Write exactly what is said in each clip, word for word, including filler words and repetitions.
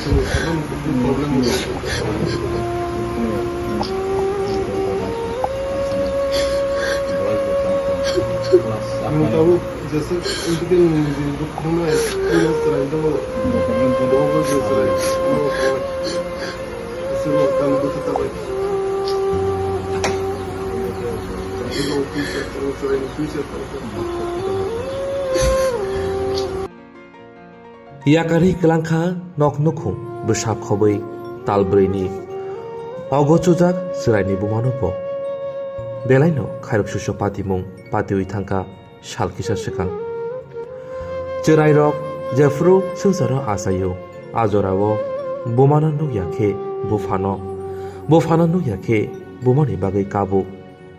Problem. Nung tabuk jesa, intikin nung niji dukhuma experience chwrai do. Dogo je chwrai. Ese bo kang bwtha tabai. Ese bo future, chwrai ni future. Yakarwi kwlangkha nok nukhung bwsa khobwi tal brwini. Ogo chujak chwraini bumano bo. Belaino khairok suso patimung patiwi thangkha sal kisa swkang. Chwrairok jephru swngcharo achaio, a jorao bumano nukya khe buphano, buphano nukya khe bumani bagwi kabo.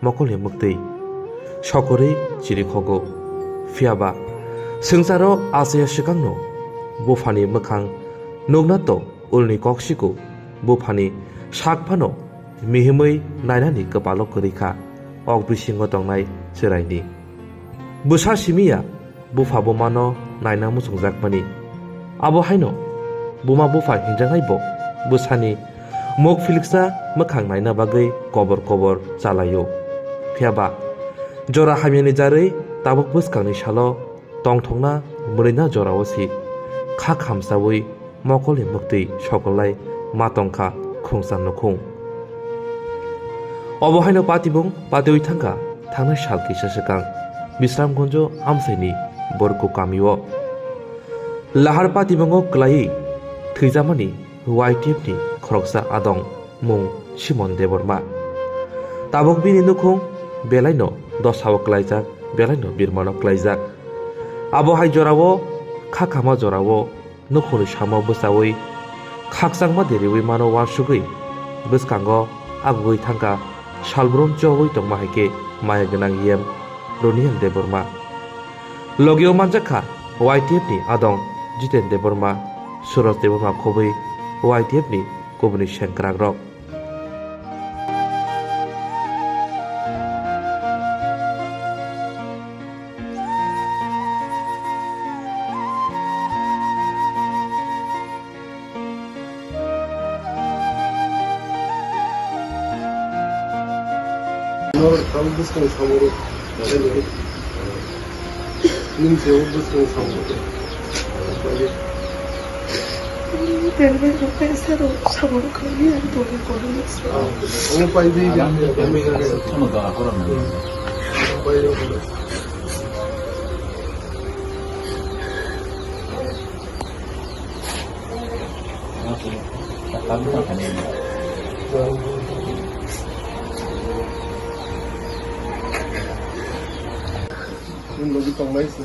Mokolni mwktwi sokorwi chirikhogo. Phiyaba swngcharo achaya swkangno buphani mwkhang nukna to ulni kok siko, buphani sak phano mihimwi nainani kwpalo kwrwi kha ok bisingo tongnai chwraini. Bwsa simi ya bupha bumano naina muchungjakmani. Abo haino buma bupha hinjaknai bo bwsani mok philiksa mwkhang naina bagwi kobor kobor chalaio. Phiyaba jora hamyani jarwi tabuk bwskangni salo tongthokna mwlwina jorao si kha khamsawi mokolni mwktwi sokolai ma tongkha khungsa nukhung. Obo haino patibung patiwi thangkha thangnai sal kisa swkang Bisramganjo amchaini Borku kamio. Lahar patibungo kwlaiwi thwijakmani Y T F ni khoroksa adong mung Simon Debbarma. Tabuk bini nukhung belaino dosao kwlaijak, belaino birmano kwlaijak. Abo hai jorao kha khama jorao nukhungni samo bwchaui khakchangma deriui mano uansugui bwskango agugui thangkha salbrum chogwi tongma hai khe maya gwnang E M Roniel Debbarma. Logio manjakha Y T F ni adong Jiten Debbarma, Suraj Debbarma khobwi Y T F ni kubuni sengkrakrok. Nor tabuk bwskang samoro. Nini je o bwskang samoro. Terbe rok kaisa rok samoro khawi ang tongwi kono. Omo pai di. Pai rok. Nung logi tongnai se.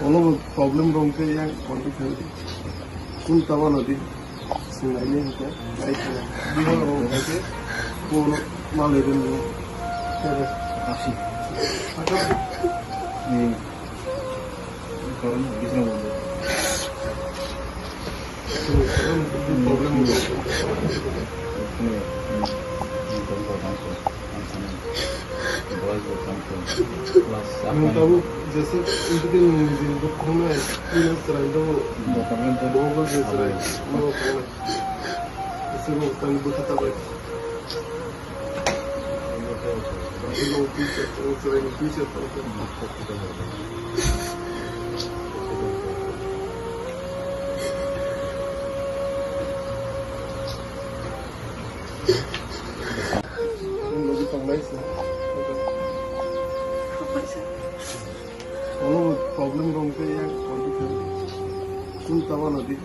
Onobo problem rong khe yang konti khe. Kun tawa nodi. Sinai ni hingke. Nai khe. Bihar rong khe. Kono malai den ni. Kere. Aksi. Ni. Kono bisna bondo. Problem. Nung tabuk jesa intikin nung niji dukhuma experience chwrai do. Dogo je chwrai. Ese bo kang bwtha tabai. Ono problem rong khe yang konti khe. Kun tawa nodi.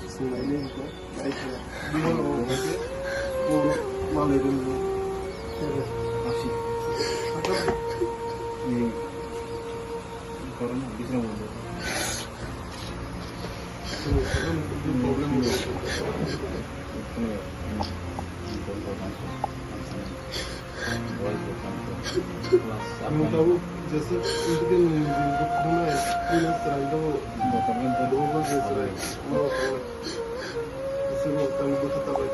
Sinai ni hingke. Nai khe. Bihar rong khe. Kono malai den ni. Kere. Aksi. Ni. Kono bisna bondo. Nung tabuk jesa intikin nung niji dukhuma experience chwrai do. Dogo je chwrai. Ese bo kang bwtha tabai.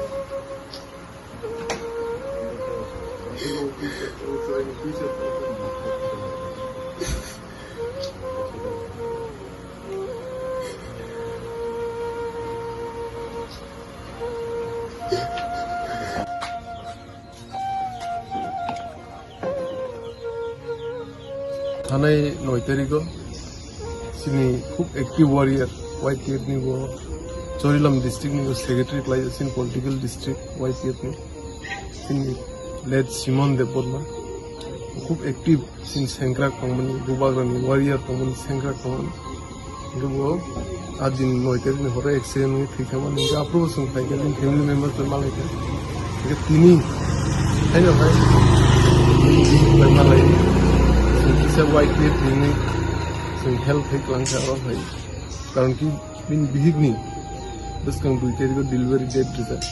Nai noi tarigo chini khub active warrior Y T F ni bo Chorilam district ni bo secretary khlai chini political district Y T F ni chini late Simon Debbarma khub active chini sengkrak tongmani bubagrani warrior tongmani sengkrak tongmani. Hingke bo a din noi tarik ni horo accident wngwi thwi thangmani, hingke aphuru bo chwng phaikha, bini family members bai malaikha. Hingke tini haino hai bai malai, chwng kisa Y T F ni chwng help khai kwlangkha oro hai. Karon ki bini bihik ni bwskang dui tarik o delivery date rijak.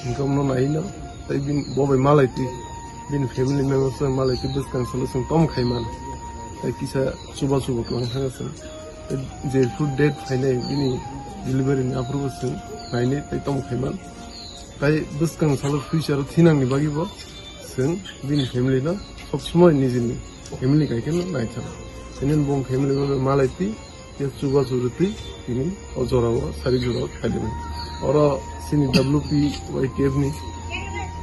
Hingke omo naino tai bini bo bai malaitwi, bini family members bai malaitwi bwskang salo chwng tom khai man. Tai kisa chuba chuba kwlang thangkha chwng. Jerphru date phainai bini delivery ni aphuru bo chwng nainai tai tamo khaiman. Tai bwskang salo future o thinangni bagwi bo chwng bini family no sob somoi nijini family kaikhe no naithang. Tini bong family bo malai twi ya chuba chuba twi tini o jora o sari jora o khaidini. Oro chini W P Y T F ni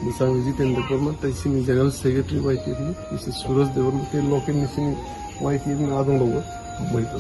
bwsang Jitendra Debbarma tai chini general secretary Y T F ni Mister Suraj Debbarma tai local ni chini Y T F ni adong rogo bai to.